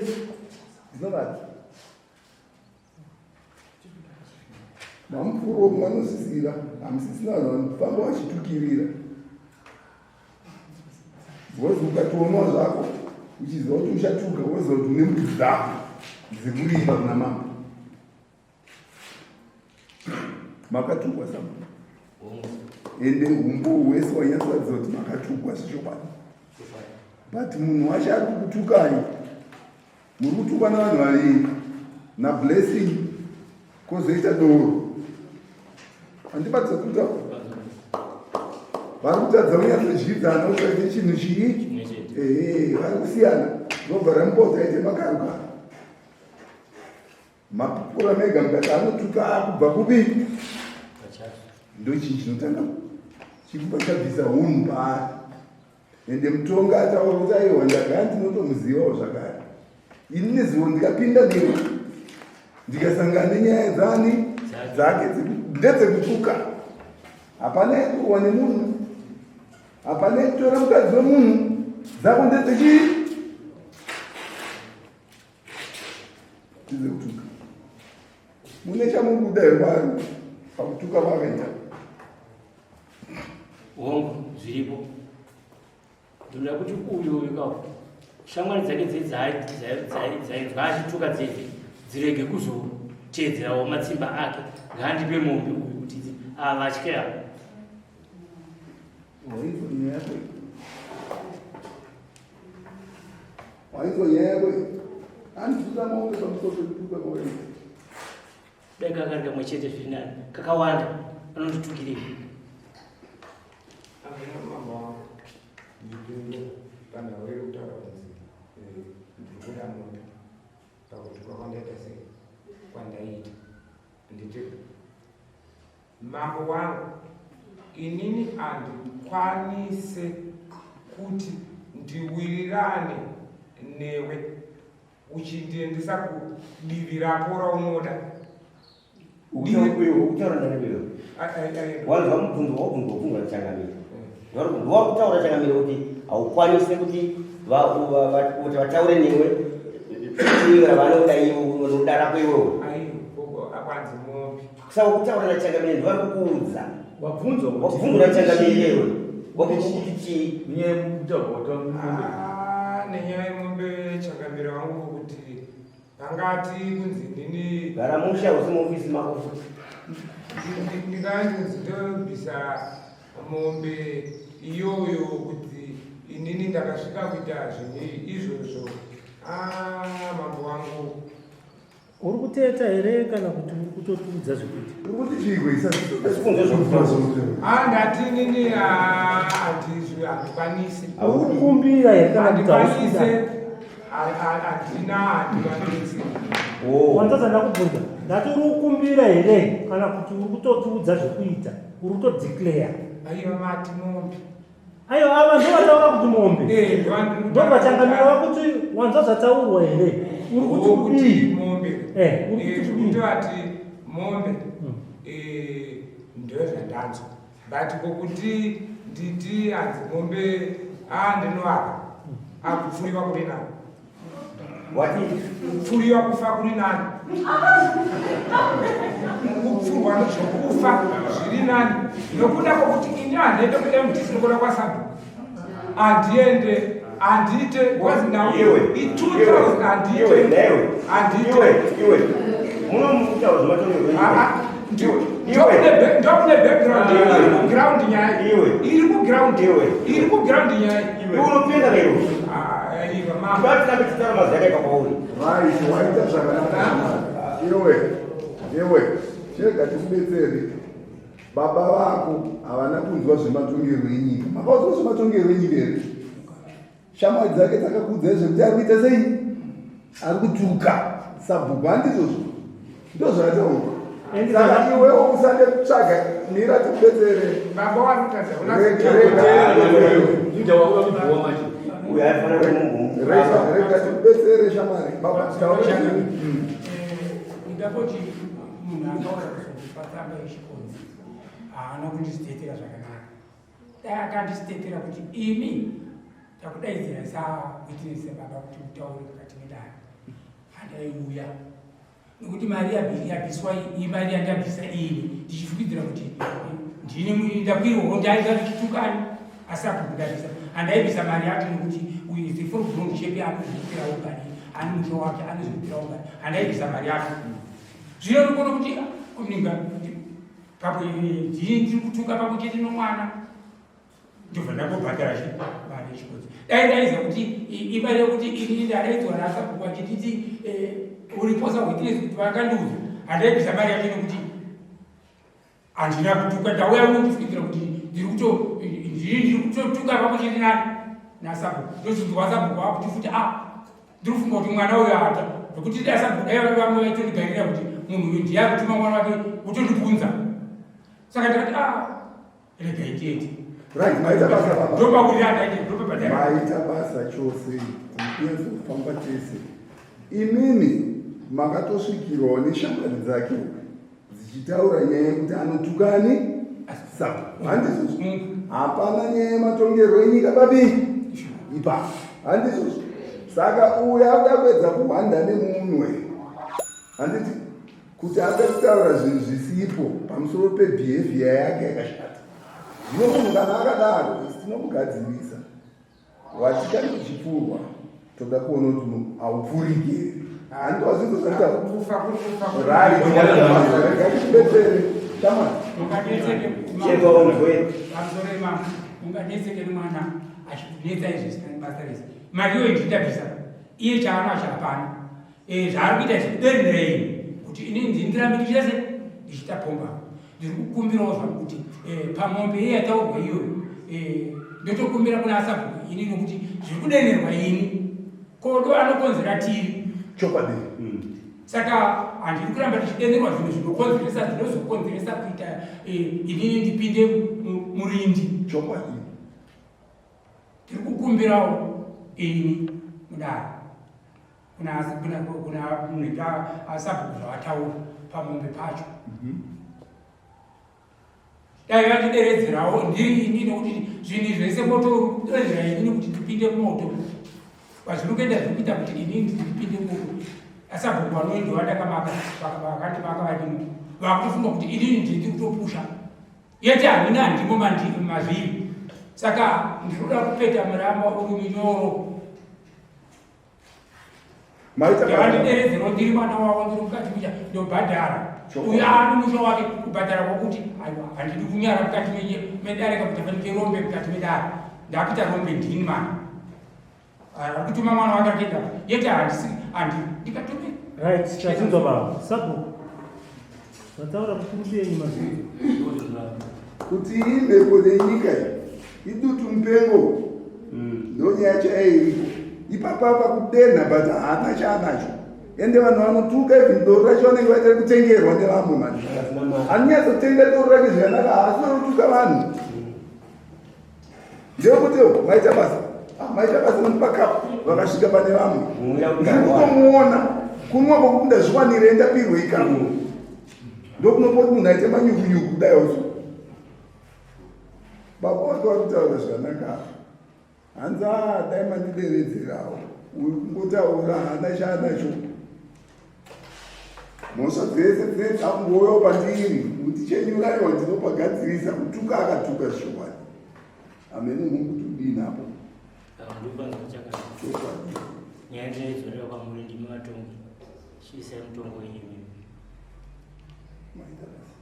ndinovada Mamupuro vanozviziva hamusisina vanhu vanofamba vachitukirira because ukatoonwa zvako uchiziva kuti uchatuka woziva kuti une mbudzi dzako dzekuripa kuna mambo makatukwa sambo ende umbo hwese wanyatsoratidza kuti makatukwa zvechokwadi but munhu wacho ari kukutukai Muri kutukwa nevanhu vaviri naBlessing kozoita doro. Handibatse kuta vari kutadza kunyatsodyidzana kuti vaite chinhu chii ehe vari kusiyana ndobva ramupota aite makarukaro mapupura mega mukati anotuka akubva kupi ndochinhu chinotanga chikubva chabvisa hunhu paari Ende mutonga ataura kuti aiwa ndagara ndinotomuzivawo zvakare. Ini nezuvo ndikapinda ndiro ndikasangana nenyaya dzani dzake ndedzekutuka. Hapana yekurohwa nemunhu, hapana yekutora mukadzi wemunhu, dzako ndedzechii? Ndedzekutuka. Mune chamukuda here kwaari pakutuka kwaakaita? Hongu, zviripo. Ndinoda kuti uyu uyu ka shamwari dzake dzainzwa achituka dzedze dzirege kuzoteedzerawo matsimba ake. Ngaandipe mombe uyu kuti avatye avo. Wainzwa nyaya yako iyi? Wainzwa nyaya yako iyi? Andikuda mombe pamusoro pekutuka kwawaita. Dai kakari kamwe chete zviri nani, kakawanda anonditukirei. Amuna mama wangu ndipinde panhau yekutaura kunzi eh, ndiri kuda mombe pakutuka kwandaita sei kwandaita nditi mambo wangu inini handikwanise kuti ndiwirirane newe uchindiendesa kudivi rako raunoda ukutaura nani iwewe wanzwa mubvunzo wabvunzwa wabvunzwa nachangamire ndowakutaura changamire kuti haukwanise kuti kuti vataure newe iwe ravanoda iwe unoda rako iwewe saka ukutaura nachangamire ndivari kukuudza wabvunzwa wabvunzwa nachangamire iwewe wabvunzwa kuti chii nenyaya yekutaurwa ah, nenyaya yemombe changamire wangu kuti angati kunzi nini gara musha usi muofisi mako futi ndingati kunzi ndobvisa mombe iyoyo kuti inini ndakasvika kuita zvinhu izvozvo ah, mambo wangu Uri kuteta here kana kuti uri kutotiudza zvekuita? Uri kuti chiiko isa? Ah, ndati nini handizwi handikwanisi. Handikwanise. Uri kukumbira here kana kuti hausi kuda? Handikwanise. Handina, handikwanise. Oh. Wanzadza ndakubvunza. Ndati uri kukumbira here kana kuti uri kutotiudza zvekuita? Uri kutodeclare. Aiwa mati mombe. Aiwa ava ndovataura kuti mombe. Eh, ndovandiri Ndovachangamira vakuti wanzwa zvataurwa here? Uri kuti Oh, kuti kudii? mombe. Eh, uri Eh, kuti kudii? kutovati mombe. Eh, ndozvandanzwa. But kokuti nditi hanzi mombe ah ndinovaka. Akupfuriwa kuri nani. Wati Kupfuriwa kufa kuri nani. Kupfurwa zvokufa zviri nani. Nokuda kwokuti ini handiende kuMDC nokuda kwaSabhuku. Handiende, handiite because now Iwe. i 2000 handiite. Iwe, newe. Handiite. Iwe, iwe. Muno mukutaura zvematongerwo enyika. Ah, ah, Iwe. ndokune background Iwe. iri kuground nyaya Iwe. iri kuground Iwe. iri kuground nyaya Iwe unopenga lero. Ah, aiwa mama Tibatsira tichitaura mazwi akaipa kwauri. Right, waita zvakanaka. Iwe, iwe, chirega tikubetsere. Baba vako havana kunzwa zvematongerwo enyika. Makaudzwa zvematongerwo enyika here? Shamwari dzake dzakakuudzai zvekuti ari kuita sei? Ari kutuka sabhuku, handizvozvo? Ndozvaataura. Endi Saka kana- iwewo usade kutsvaga, mira tikubetsere. baba warikutadza Rega, rega, Uyu aifanira kumumbu. rega, rega tikubetsere shamwari. Baba, taura zvenyu. Ndingapoti munhu akaura kuzondipa tsamba yechikonzi haana kundisitetera zvakanaka. Dai akandisitetera kuti imi takudaidzira sawitness baba kuti mutaure mukati medare, handaiuya nokuti mari yabviswa iyi mari yandabvisa ini ndichifukidzira kuti ndini ndakwirwawo ndaida ndichitukani asi apo kundabvisa handaibvisa mari yacho nokuti uyu is the full grown chepe anozvipira ugani ane musha wake anozvipira ugani handaibvisa mari yacho. Zvino ndikuona kuti kuninga pamwe ndini ndiri kutuka pamwe chete nomwana ndobva ndangobhadhara chi mari yechikodzi. Dai ndaiziva kuti imari yekuti ini ndadaidzwa nasabhuku achinditi uripo sawitness kuti vakandiudza, handaibvisa mari yacho nekuti handina kutuka. Ndauya unondifukidzira kuti ndiri kuto ndini ndiri kutotuka pamwe chete nani nasabhuku. Ndozvinzwa sabhuku wakuti futi a ndiri kufunga kuti mwana uyu ata nekuti dai sabhuku dai vamwe vaitondigarira kuti munhu uyu ndiye akutuma mwana wake kutondibvunza. Saka ndakati a regai tiende. Right, maita basa baba. Ndopakuti andaite ndopabhadhara. Maita basa chose, tikunyatso kufamba tese. Imimi makatosvikirwawo neshamwari dzake dzichitaura nyaya yekuti anotukani sabhuku, handizvozvo? Hapana nyaya yematongerwo enyika babi ipapo, handizvozvo? Saka uyu akuda kuedza kuhwanda nemunwe, handiti, kuti ade kutaura zvinhu zvisipo pamusoro pebehavior yake yakashata. Zvino munhu kana akadaro, isi tinomugadzirisa. Wati kana uchipfurwa toda kuona kuti munhu haupfuriki here, handiti? Wazvinzwa zvanditaura? Kufa kuri kufa kuri. Right, rega tikubetsere shamwari. Munganetseke Chega unzwe. pamusoro imamo, munganetseke nemwana achikunetsa izvi zvisina basa rese. Mari iyoyo ndindabvisa iye chaanacho hapana. Zvaari kuita izvi kuberendera ini kuti ini ndindirambe ndichiita se ndichiita pomba. Ndiri kukumbirawo zvangu kuti pamombe iye yataurwa iyoyo ndotokumbira kuna asabhuku ini nokuti zviri kudenerwa ini kodo anokonzera tiri. Chokwadi. Saka handiri kuramba ndichidenerwa zvinhu zvinokonzeresa zvinozokonzeresa kuita inini ndipinde murindi. Chokwadi. Tiri kukumbirawo ini mudare kuna munhu asabhuku zvavataura pamombe pacho. Dai vatideredzerawo ndiri ini nokuti zvinhu zvese moto uri kuderedzera inini kuti ndipinde moto. Kwazviri kuenda zviri kuita kuti inini ndipinde moto. Asabhuku vanoendiwa ndakamaka vakandimaka varimo vakutofunga kuti inini ndiri kutopusha yete hamina handimo mazviri. Saka ndinoda kupeta muramba uri munyoro. Maita basa. Yavandideredzerawo ndiri mwana wavo ndiri mukati mucha ndobhadhara. Uyu aani musha wake kubhadhara kwokuti aiwa handidi kunyara mukati medare kakuti fanike rombe mukati medare. Ndakuita rombe ndini mani. Ari kutuma mwana wake achienda yete handisi handi ndikatume. Right, tachinzwa baba. Sabhuku. Vataura kuti yenyu mazvinzwa. Kuti iyi mhepo nenyika iyi idutu mupengo. Ndonyaya chaiyo iripo ipapa apa kudenha but haana chaanacho. Ende vanhu vanotuka even doro racho vanenge vaita rekutengerwa nevamwe manje. Anonyatsotenga doro rake zvakanaka haasi vanotuka vanhu. Ndeyekuti maita basa. Ah, maita basa vanopa kapu vakasvika pane vamwe. Ndiri kutomuona kunwa kwokuti ndazviwanire ndapirwe ikapu. Ndokunopa kuti munhu aite manyukunyuku kudai also. Baba vake vari kutaura zvakanaka apa. Hanzi ah, dai mandideredzerawo. Uyu kungotaura haana chaanacho. Mhosva dzese dzinenge dzakungouyawo pandiri kuti chenyuraiwa ndinopagadzirisa kutuka akatuka zvichokwadi. Hameno mungu kuti kudini apo. Chokwadi. Nyaya ndinoidzorera kwamuri ndimi vatongi. Chiisai mutongo wenyu imimi. Maita basa.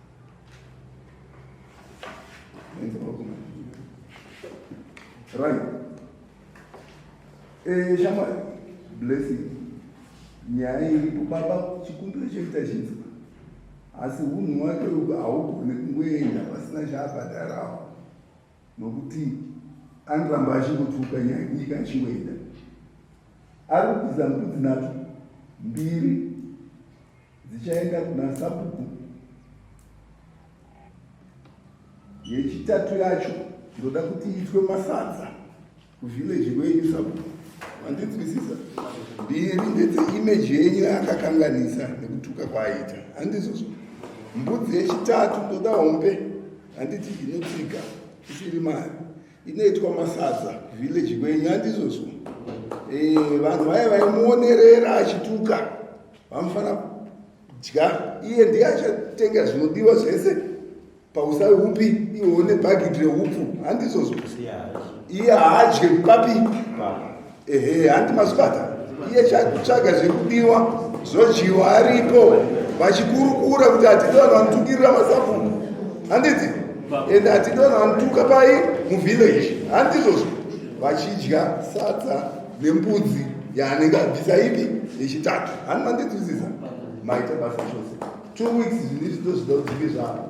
Right. Eh, shamwari, blessing. Nyaya iripo baba chikumbiro chekuita chinzwa. Asi hunhu hwake uku haugone kungoenda pasina chaabhadharawo. Nokuti anoramba achingotuka nyika achingoenda. Ari kubvisa mbudzi nhatu, mbiri dzichaenda kuna sabhuku yechitatu yacho ndoda kuti iitwe masadza kuvillage kwenyu sabhuku mandinzwisisa mbiri ndedzeimage yenyu yaakakanganisa nekutuka kwaaita handizvozvo mbudzi yechitatu ndoda hombe handiti inotsika isiri mari inoitwa masadza kuvillage kwenyu handizvozvo eh, vanhu vaye vaimuonerera achituka vanofanira kudya iye ndiye achatenga zvinodiwa zvese pausavi upi iwe une bhagidhi reupfu handizvozvo iye haadye papi ehe handi mazvibata iye chakutsvaga zvekudiwa zvodyiwa aripo vachikurukura kuti hatidi vanhu vanotukirira masabhuku handiti ende hatidi vanhu vanotuka pai muvillage handizvozvo vachidya sadza nembudzi yaanenge abvisa ipi yechitatu hani mandinzwisisa maita basa chose 2 weeks zvinhu izvi ndozvida kuti zvinge zvavo.